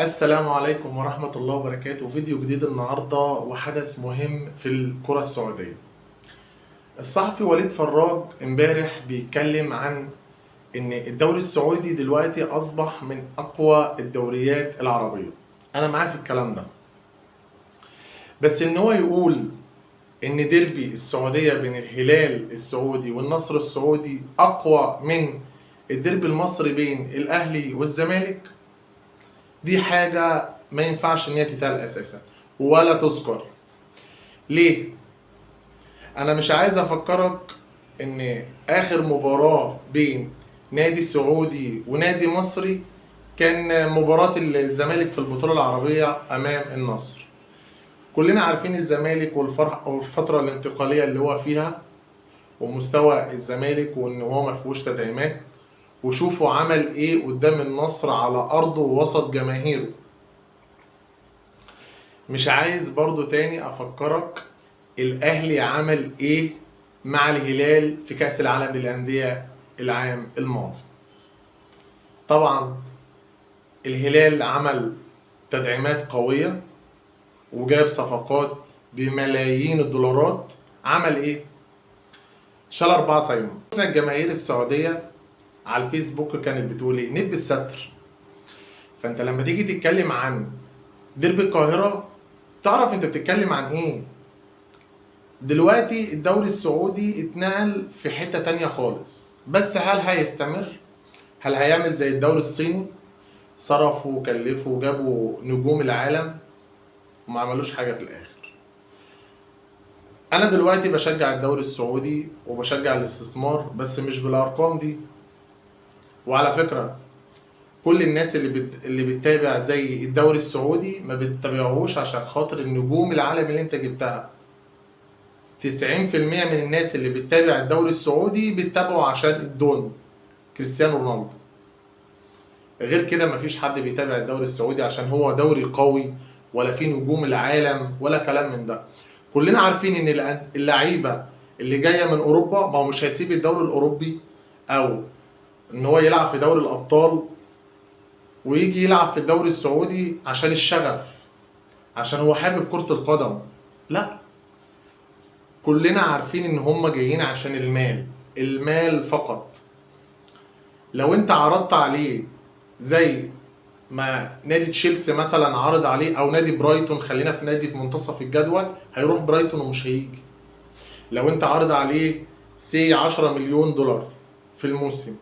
السلام عليكم ورحمة الله وبركاته. فيديو جديد النهاردة وحدث مهم في الكرة السعودية. الصحفي وليد فراج امبارح بيتكلم عن ان الدوري السعودي دلوقتي اصبح من اقوى الدوريات العربية. انا معاه في الكلام ده، بس ان هو يقول ان ديربي السعودية بين الهلال السعودي والنصر السعودي اقوى من الديربي المصري بين الاهلي والزمالك، دي حاجة ما ينفعش ان هي تتقال اساسا ولا تذكر. ليه؟ انا مش عايز افكرك ان اخر مباراة بين نادي سعودي ونادي مصري كان مباراة الزمالك في البطولة العربية امام النصر. كلنا عارفين الزمالك والفرح والفترة الانتقالية اللي هو فيها ومستوى الزمالك وان هو ما فيهوش تدعيمات، وشوفوا عمل ايه قدام النصر على ارضه ووسط جماهيره. مش عايز برضو تاني افكرك الاهلي عمل ايه مع الهلال في كأس العالم للأندية العام الماضي. طبعا الهلال عمل تدعيمات قوية وجاب صفقات بملايين الدولارات. عمل ايه؟ شال 4 سايمون. شفنا الجماهير السعودية على الفيسبوك كانت بتقول ايه؟ نب الستر. فانت لما تيجي تتكلم عن ديربي القاهرة تعرف انت بتتكلم عن ايه. دلوقتي الدوري السعودي اتنقل في حتة تانية خالص، بس هل هيستمر؟ هل هيعمل زي الدوري الصيني؟ صرفوا وكلفوا وجابوا نجوم العالم وما عملوش حاجة في الآخر. أنا دلوقتي بشجع الدوري السعودي وبشجع الاستثمار، بس مش بالأرقام دي. وعلى فكرة كل الناس اللي بتتابع زي الدوري السعودي ما بتتابعهوش عشان خاطر النجوم العالم اللي انت جبتها. 90% من الناس اللي بتتابع الدوري السعودي بيتابعوا عشان الدون كريستيانو رونالدو. غير كده مفيش حد بيتابع الدوري السعودي عشان هو دوري قوي ولا فيه نجوم العالم ولا كلام من ده. كلنا عارفين ان اللعيبة اللي جاية من اوروبا ما هو مش هيسيب الدوري الاوروبي او ان هو يلعب في دوري الابطال ويجي يلعب في الدوري السعودي عشان الشغف، عشان هو حابب كرة القدم. لا، كلنا عارفين ان هم جايين عشان المال، المال فقط. لو انت عرضت عليه زي ما نادي تشيلسي مثلا عرض عليه او نادي برايتون، خلينا في نادي في منتصف الجدول، هيروح برايتون ومش هيجي. لو انت عرض عليه سي 10 مليون دولار في الموسم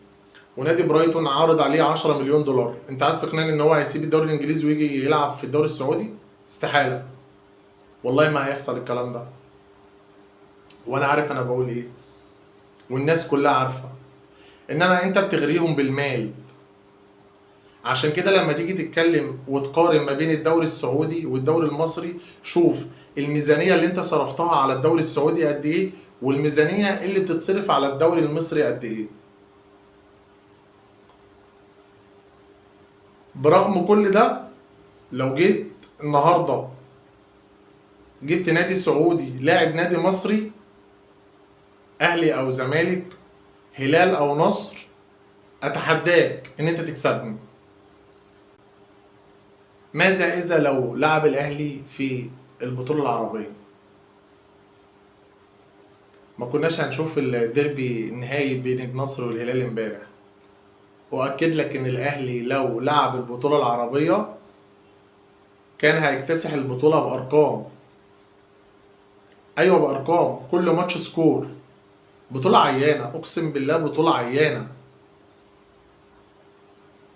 ونادي برايتون عارض عليه 10 مليون دولار، انت عايز تقنعني ان هو هيسيب الدوري الانجليزي ويجي يلعب في الدوري السعودي؟ استحالة، والله ما هيحصل الكلام ده. وانا عارف انا بقول ايه والناس كلها عارفة. انما انت بتغريهم بالمال. عشان كده لما تيجي تتكلم وتقارن ما بين الدوري السعودي والدوري المصري، شوف الميزانية اللي انت صرفتها على الدوري السعودي قد ايه والميزانية اللي بتتصرف على الدوري المصري قد ايه. برغم كل ده لو جيت النهارده جبت نادي سعودي لاعب نادي مصري، اهلي او زمالك، هلال او نصر، اتحداك ان انت تكسبني. ماذا اذا لو لعب الاهلي في البطولة العربية؟ ما كناش هنشوف الديربي النهائي بين النصر والهلال امبارح. واكد لك ان الاهلي لو لعب البطولة العربية كان هيكتسح البطولة بارقام. ايوه بارقام، كل ماتش score. بطولة عيانة، اقسم بالله بطولة عيانة.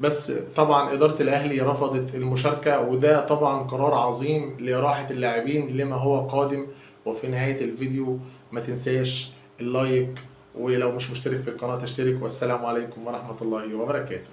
بس طبعا ادارة الاهلي رفضت المشاركة، وده طبعا قرار عظيم لراحة اللاعبين لما هو قادم. وفي نهاية الفيديو ما تنساش ال like، ولو مش مشترك في القناة تشترك. والسلام عليكم ورحمة الله وبركاته.